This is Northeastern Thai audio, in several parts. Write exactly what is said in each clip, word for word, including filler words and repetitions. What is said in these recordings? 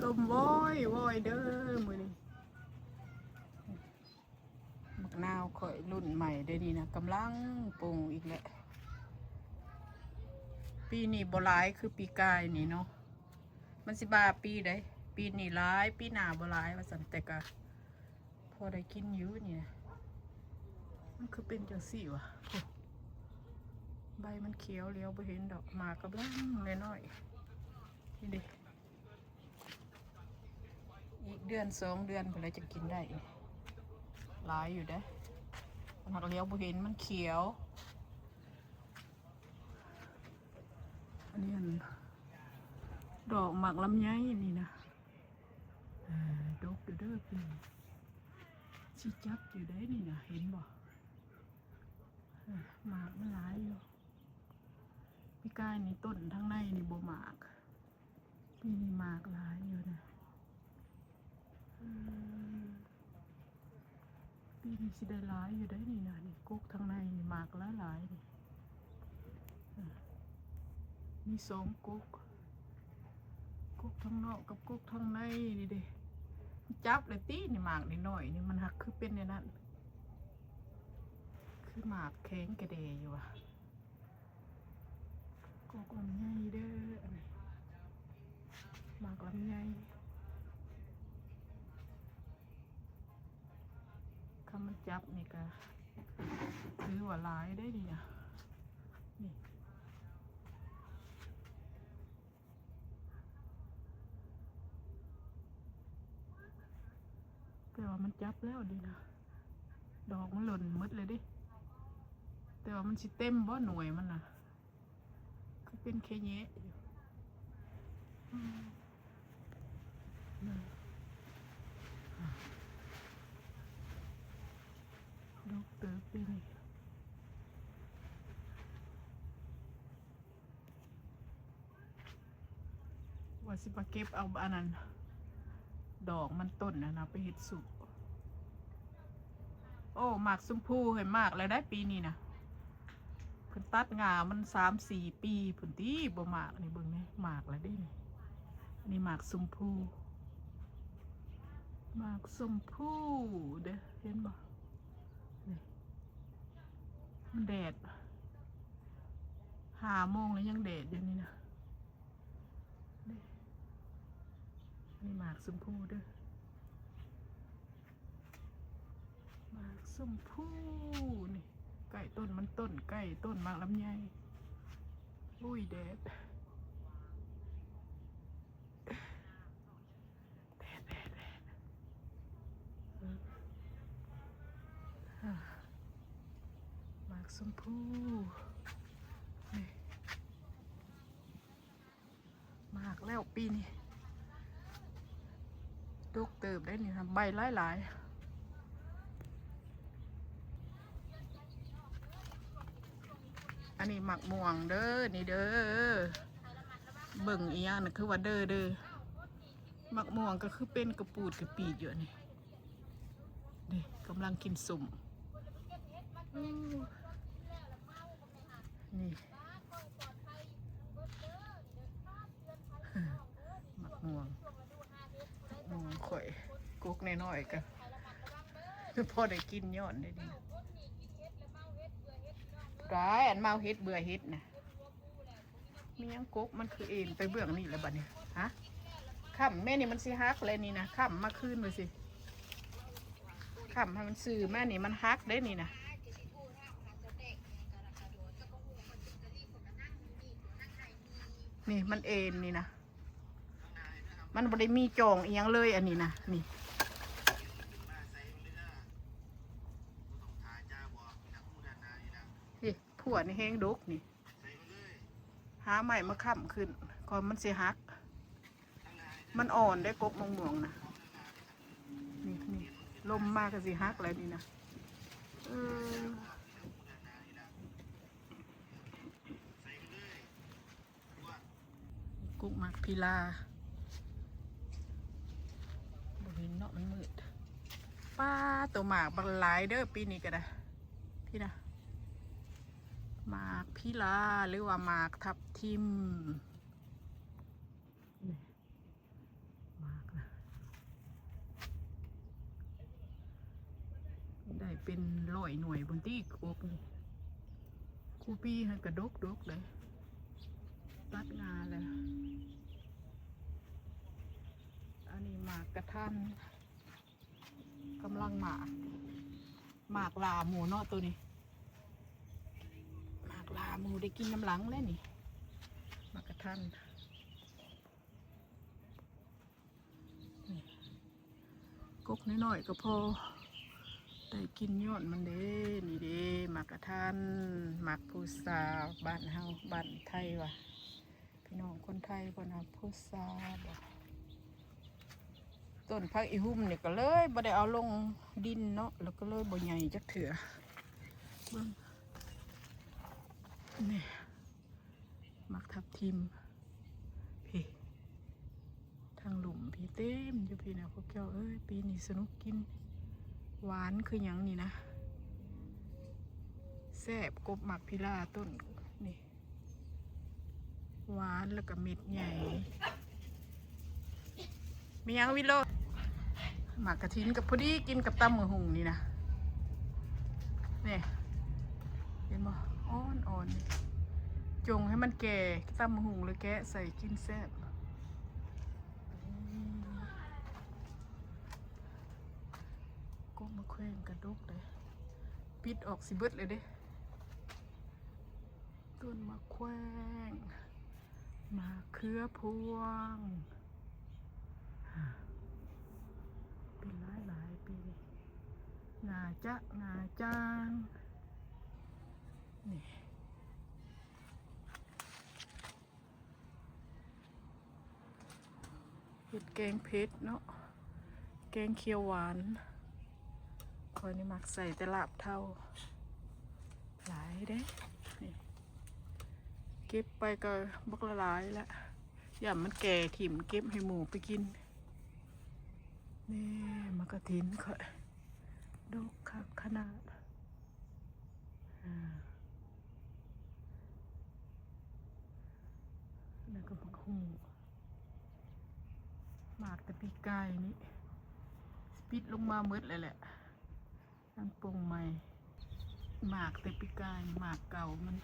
ลมวอยวอยเด้อมื้อนี้ บักนาวข่อยรุ่นใหม่เด้อนี่นะ กำลังปลูกอีกแหละ ปีนี้บ่หลายคือปีกายนี่เนาะ มันสิบาปีใด ปีนี้หลาย ปีหน้าบ่หลายว่าซั่น แต่ก็พอได้กินอยู่นี่นะ มันคือเป็นจังซี่วะ โอ้ ใบมันเขียวเหลียวบ่เห็นดอก หมากกำลังน้อยๆ นี่เด้ อีกเดือนสองเดือนพุ้นแหละจะกินได้ หลายอยู่เด้ หมากเหลียวบ่เห็น มันเขียว อันนี้อัน ดอกหมากลำไยนี่นะ เออ ดกอยู่เด้อพี่ สิจับอยู่ได้นี่นะ เห็นบ่ เออ หมากมันหลายอยู่ ปีกายนี่ต้นทางในนี่บ่หมาก ปีนี้หมากหลายอยู่นะ อืม ปีนี้สิได้หลายอยู่ได้นี่นะ นี่กกทางในนี่หมากหลายๆ นี่ อ่ะ มีสองกก กกทางนอกกับกกทางในนี่เด้ จับเลยติ นี่หมากน้อยๆ นี่มันหักคือเป็นในนั้น คือหมากแข็งกระเดอยู่วะ กกลำไยเด้อ อันนี้ หมากลำไย คันมันจับนี่ก็ถือว่าหลายได้นี่นะ นี่ แต่ว่ามันจับแล้วนี่นะ ดอกมันหล่นหมดเลยเด้ แต่ว่ามันสิเต็มบ่หน่วยมันนะ คือเป็นแค่แยะอยู่ อืม นี่ ดกเติบเลยนี่ ว่าสิมาเก็บเอาอันนั้น ดอกมันต้นนะนะ ไปเฮ็ดซุป โอ้ หมากชมพูเห็นหมากแล้วได้ปีนี้นะ เพิ่นตัดงามันสามสี่ปีพุ้นติ บ่หมากนี่ เบิ่งนี่ หมากแล้วเด้นี่ อันนี้หมากชมพู หมากชมพูเด้อ เห็นบ่ นี่ มันแดด ห้าโมงแล้วยังแดดอยู่นี่นะ นี่ นี่หมากชมพูเด้อ หมากชมพู นี่ ใกล้ต้นมันต้น ใกล้ต้นหมากลำไย อุ้ย แดด แดด แดด แดด เออ อ่า หมากชมพู นี่ หมากแล้วปีนี้ ดกเติบได้นี่นะ ใบหลายๆ อันนี้หมากม่วงเด้อ นี่เด้อ เบิ่งอีหยังนะ คือว่าเด้อเด้อ หมากม่วงก็คือเป็นกระปูดกระปีดอยู่นี่ นี่กำลังกินส้ม อืม นี่ หมากม่วง หมากม่วงข่อย กกน้อยๆ ก็พอได้กินย้อนได้ดี ได้ อันเมาเฮ็ดเบื่อเฮ็ดนะ มีหยังกกมันคือเอ็นไปเบื้องนี่แหละบัดนี้ ฮะ ค้ำแม่นี่มันสิหักเลยนี่นะ ค้ำมาคืนเลยสิ ค้ำให้มันซื่อมานี่มันหักได้นี่นะ นี่มันเอ็นนี่นะ มันบ่ได้มีจ่องอีหยังเลยอันนี้นะ นี่ นี่ ผัวนี่แฮงดกนี่ หาไม้มาค้ำขึ้น ก่อนมันสิหัก มันอ่อนได้กกมะม่วงนะ นี่ นี่ ลมมาก็สิหักแล้วนี่นะ เออ กุ๊กหมากพีลา บ่เห็นเนาะ มันมืด ป้า ตัวหมากบักหลายเด้อ ปีนี้ก็ได้ พี่นะ หมากพีลา หรือว่าหมากทับทิม นี่ หมาก เป็นร้อยหน่วยพุ้นติกกนี่ คู่ปีหั้นกะดกดกเลย ตัดงาแล้ว อันนี้หมากกะทัน กำลังหมาก หมากหล้าหมู่เนาะตัวนี้ หมากหล้าหมู่ได้กินนำหลังแล้วนี่ หมากกะทัน นี่ กกน้อยๆกะพอได้กินย้อนมันเด้ นี่เด้ หมากกะทัน หมากพุษา บ้านเฮา บ้านไทยว่ะ พี่น้องคนไทยเพิ่นว่าพุษาบ่ ต้นผักอีหุ่มนี่กะเลยบ่ได้เอาลงดินเนาะ แล้วกะเลยบ่ใหญ่จักเทื่อ เบิ่ง นี่ หมากทับทิม พี้ ทางลุ่มพี้เต็มอยู่พี้นะ พวกเจ้าเอ้ย ปีนี้สนุกกิน หวานคือหยังนี่นะ แซ่บกบหมากพิลาต้นนี่ หวานแล้วกะเม็ดใหญ่ มีหยังวิโรจน์ หมากกะทินกะพอดีกินกับตำบักหุ่งนี่นะ นี่ เห็นบ่ อ่อนๆ จงให้มันแก่ ตำบักหุ่งเลยแกะใส่กินแซ่บ กบหมากแข้งกะดกเลย ปิดออกสิเบิดเลยเด้ ต้นหมากแข้ง หมากเขือพวง เป็นหลายๆปีนี่ งาจ๊ะ งาจ้าง นี่ เฮ็ดแกงเผ็ดเนาะ แกงเขียวหวาน ข้อยนี่มักใส่แต่ลาบเทา หลายเด้ นี่ เก็บไปกะบักละหลายละ ย่านมันแก่ถิ่ม เก็บให้หมูไปกิน นี่ หมากกะทินข้อย ดกคักขนาด อ่า แล้วกะหมากฮู่ หมากแต่ปีกายนี่ ปิดลงมาหมดเลยแหละ อันปงใหม่ หมากแต่ปีกายนี่ หมากเก่ามัน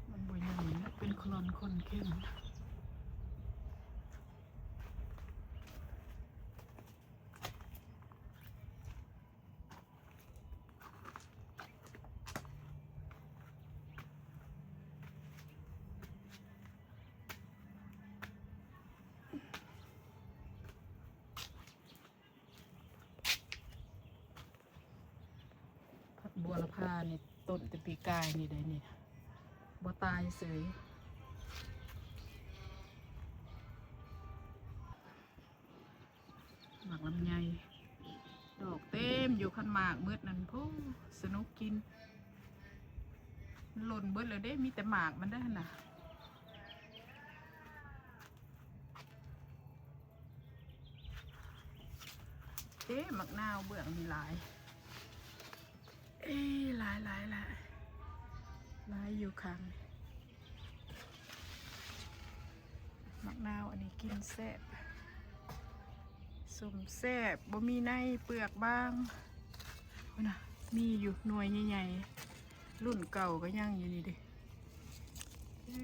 มันบ่ใหญ่ มันเป็นคลอนคนเข้ม ผักบัวละพานี่ ต้นแต่ปีกายนี่ได้นี่ บ่ตายเสย หมากลำไย ดอกเต็มอยู่ คันหมากหมดนั่น โอ้ สนุกกิน หล่นเบิดแล้วเด้ มีแต่หมากมันได้หั่นน่ะ เด้ หมากนาวเบื้องนี่หลาย เอ้ย หลายหลายหลาย หลายอยู่ข้างนี่ หมากนาวอันนี้กินแซ่บ ส้มแซ่บ บ่มีใน เปลือกบาง พุ้นน่ะ มีอยู่หน่วยใหญ่ๆ รุ่นเก่ากะยังอยู่นี่เด้ เอ้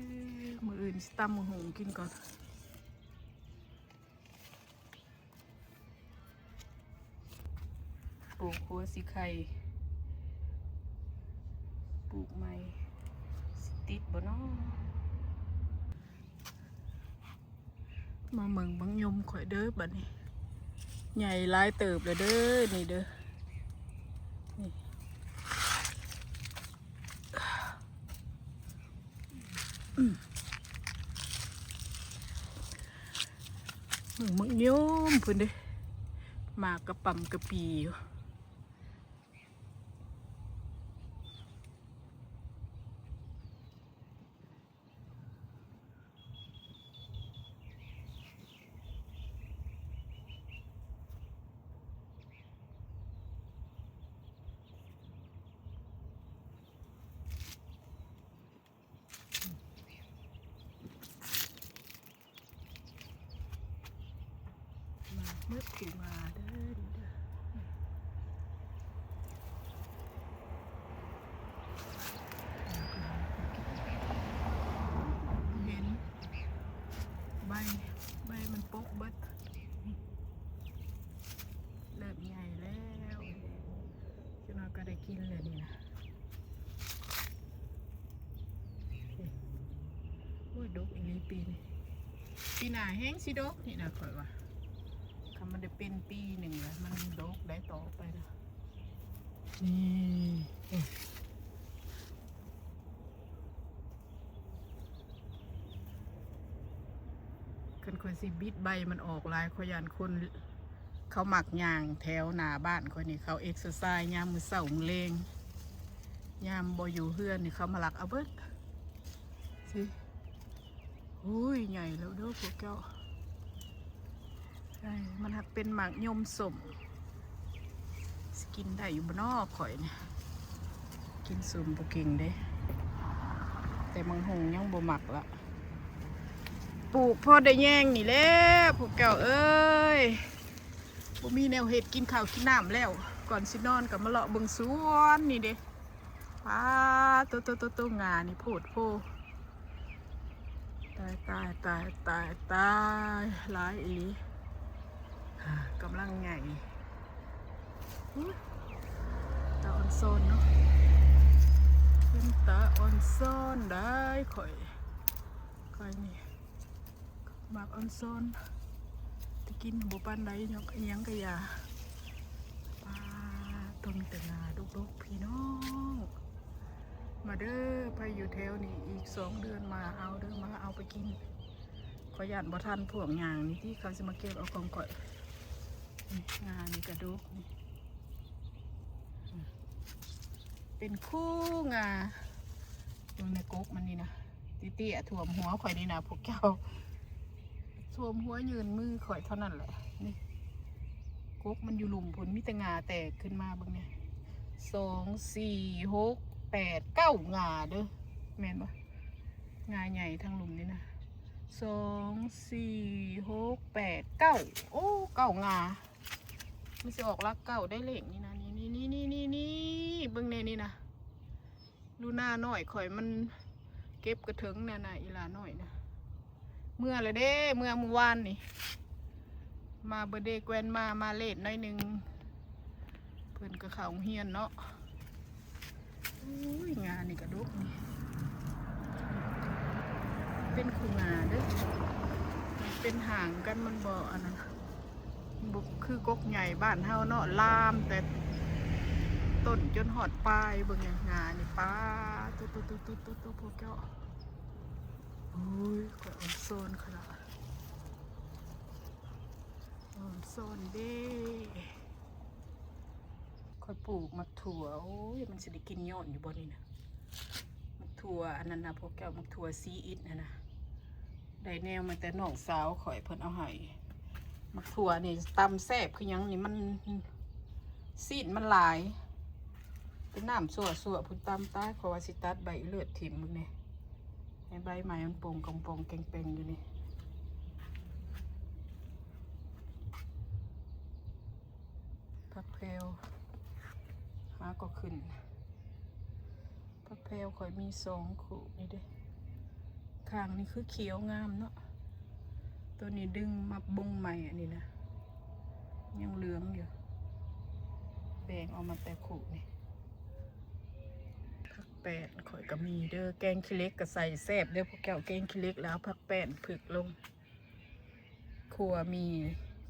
ย มื้ออื่นสิตำบักหุ่งกินก่อน ปลูกหัวสิไข่ ปลูกใหม่ สิติดบ่น้อ มาเบิ่งบักยมข้อยเด้อบัดนี้ ใหญ่หลายเติบแล้วเด้อ นี่เด้อ นี่ อืม เบิ่งบักยมพุ้นเด้ หมากกะป่ำกะปีอยู่ หมากหมด ถือว่าเด้อ นี่เด้อ นี่ ใบ ใบมันปกเบิด เริ่มใหญ่แล้ว จักหน่อยก็ได้กินเลยนี่นะ โอ้ย ดกอีหลีปีนี้ ปีหน้าแฮงสิดกนี่นะ ข้อยว่า คันมันได้เป็นปีหนึ่งแล้ว มันดกได้ต่อไปนะ นี่ คันข้อยสิบิดใบมันออกหลาย ข้อยย้านคนเขามักย่างแถวหน้าบ้านข้อยนี่ เขาเอ็กเซอร์ไซส์ยามมื้อเช้ามื้อแลง ยามบ่อยู่เฮือนนี่เขามาลักเอาเบิด สิ อุ้ย ใหญ่แล้วเด้อพวกเจ้า ใช่ มันหักเป็นหมากยมส้ม สิกินได้อยู่บ่น้อข้อยเนี่ย กินส้มบ่เก่งเด้ แต่มังหงยังบ่มักละ ปลูกพอได้แยงนี่แหละพวกเจ้าเอ้ย บ่มีแนวเฮ็ดกินข้าวกินน้ำแล้ว ก่อนสินอนก็มาเลาะเบิ่งสวนนี่เด้ ปาด โตโตโตโต งานี่โพดโพ ตาย ตาย ตาย ตาย ตาย หลายอีหลี อ่ากำลังใหญ่ อุ๊ย ตาอ่อนซ้อนเนาะ เป็นตาอ่อนซ้อนได้ข้อย ข้อยนี่ หมากอ่อนซ้อน แต่กินบ่ปานใด หยัง อิหยังกะยา ปาด ต้นแต่งาดกๆ พี่น้อง มาเด้อ ไผอยู่แถวนี้ อีกสองเดือนมาเอาเด้อ มาเอาไปกิน ข้อยย้านบ่ทันพวกย่างนี่ ที่เขาสิมาเก็บเอาของข้อย นี่ งานี่กะดกนี่ เป็นคู่งา เบิ่งในกกมันนี่นะ เตี้ยๆ ท่วมหัวข้อยนี่นะพวกเจ้า ท่วมหัวยื่นมือข้อยเท่านั้นแหละ นี่ กกมันอยู่ลุ่มพุ้น มีแต่งาแตกขึ้นมา เบิ่งเนี่ย สอง สี่ หก แปด เก้า งาเด้อ แม่นบ่ งาใหญ่ทางลุ่มนี่นะ สอง สี่ หก แปด เก้า โอ้ เก้า งา มันสิออกหลักเก้าได้เลขนี่นะ นี่ นี่ เบิ่งแน่นี่นะ ลูนาน้อยข้อยมันเก็บกระเถิงน่ะนะ อีหลาน้อยนะ เมือละเด้ เมือมื้อวานนี่ มาเบิดเดย์แกรนมา มาเลทหน่อยหนึ่ง เพิ่นก็เข้าโรงเรียนเนาะ อุ้ย งานี่กะดกนี่ เป็นคู่งาเด้อ เป็นห่างกัน มันบ่อันนั้น บ่คือกกใหญ่บ้านเฮาเนาะ ลามแต่ต้นจนฮอดปลาย เบิ่งแหน่ งานี่ ปาด ตุ๊ๆๆๆๆ พวกเจ้า โอ้ย ข้อยอ่อนซ้อนขนาด อ่อนซ้อนเด้ ข้อยปลูกหมากถั่ว โอ้ย มันสิได้กินยอดอยู่บ่นี่นะ หมากถั่วอันนั้นนะพวกเจ้า หมากถั่วซีอิ๊ดนะนะ ได้แนวมาแต่น้องสาวข้อยเพิ่นเอาให้ หมากถั่วนี่ตำแซ่บคือหยังนี่ มันซีนมันหลาย เป็นน้ำซั่วๆ พุ้น ตำ ตาย ข้อยว่าสิตัดใบเลือดถิ่ม เบิ่งแหน่ ให้ใบใหม่มันโป่งกองปองแกงแปงอยู่นี่ ผักแพรว หาก็ขึ้น ผักแพรวข้อยมีสองคู่นี่เด้ ข้างนี่คือเขียวงามเนาะ ตัวนี้ดึงมาบงใหม่อันนี้นะ ยังเหลืองอยู่ แบ่งเอามาแต่คู่นี่ ผักแป้นข้อยก็มีเด้อ แกงขี้เหล็กก็ใส่แซ่บเด้อพวกเจ้า แกงขี้เหล็กแล้วเอาผักแป้นผึกลง ขั่วหมี่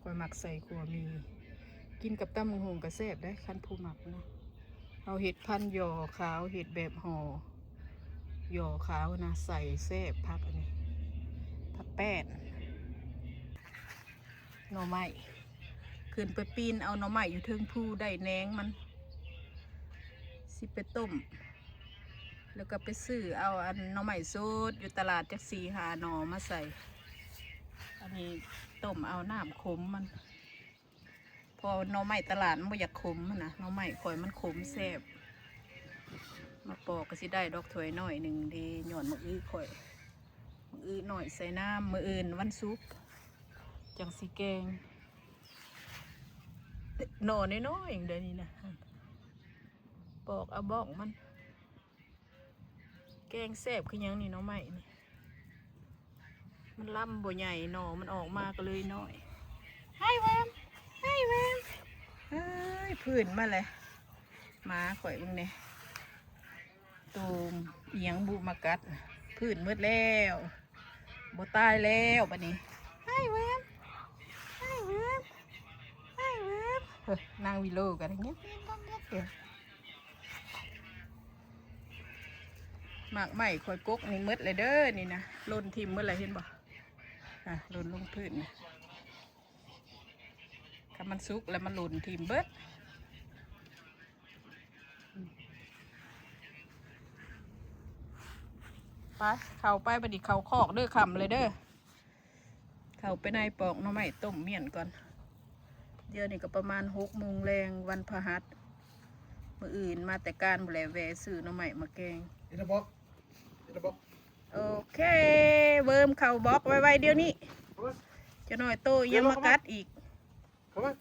ข้อยมักใส่ขั่วหมี่ กินกับตำบักหุ่งก็แซ่บเด้ คันผู้มักเนาะ เอาเห็ดพันหย่อขาว เห็ดแบบห่อ หย่อขาวนะ ใส่แซ่บ ผักอันนี้ ผักแป้น หน่อไม้ ขึ้นไปปีนเอาหน่อไม้อยู่เทิงภู ได้แหนงมัน สิไปต้ม แล้วก็ไปซื้อเอาอันหน่อไม้สดอยู่ตลาดจักสี่ห้าหน่อมาใส่ อันนี้ต้มเอาน้ำขมมัน เพอหน่อไม้ตลาดมันบ่อยากขมหั้นนะ หน่อไม้ข้อยมันขมแซ่บ มาปอกก็สิได้ดอกถ้วยน้อยหนึ่งเด้ ย้อนหมากอื้อข้อย หมากอื้อน้อยใส่น้ำ มื้ออื่นวันศุกร์ จั่งสิแกง หน่อน้อยๆเองเด้อนี่นะ ปอกเอาบ้องมัน แกงแซ่บคือหยังนี่ หน่อไม้นี่ มันลำบ่ใหญ่ หน่อมันออกมาก็เลยน้อย ไฮเวิร์ม ไฮเวิร์ม เอ้ย พื้นมาเลย หมาข่อยเบิ่งเนี่ย ตูมเอียงบุมากัด พื้นหมดแล้ว บ่ตายแล้วบัดนี้ ไฮเวิร์ม ไฮเวิร์ม ไฮเวิร์ม เฮ้ย นางวิโลกันเงี้ยเงี้ยเงี้ยเงี้ย หมากไม้ข่อยกกนี่หมดเลยเด้อ นี่นะ หล่นทิ่มหมดเลย เห็นบ่ อ่ะ หล่นลงพื้นนะ ถ้ามันสุกแล้วมันหล่นทิ่มเบิด ไป เข้าไปบัดนี้ เข้าคอกเด้อ ค่ำเลยเด้อ เข้าไปในปอกหน่อไม้ต้มเมี่ยนก่อน เดี๋ยวนี้ก็ประมาณหกโมงแลง วันพฤหัส มื้ออื่นมาแต่การบ่แล้ว แวะซื้อหน่อไม้มาแกง Ita po. Ita po. โอเค เวิร์มเข้าบล็อกไวๆเดี๋ยวนี้ Come on. จะหน่อยโตยังมากัดอีก Come on.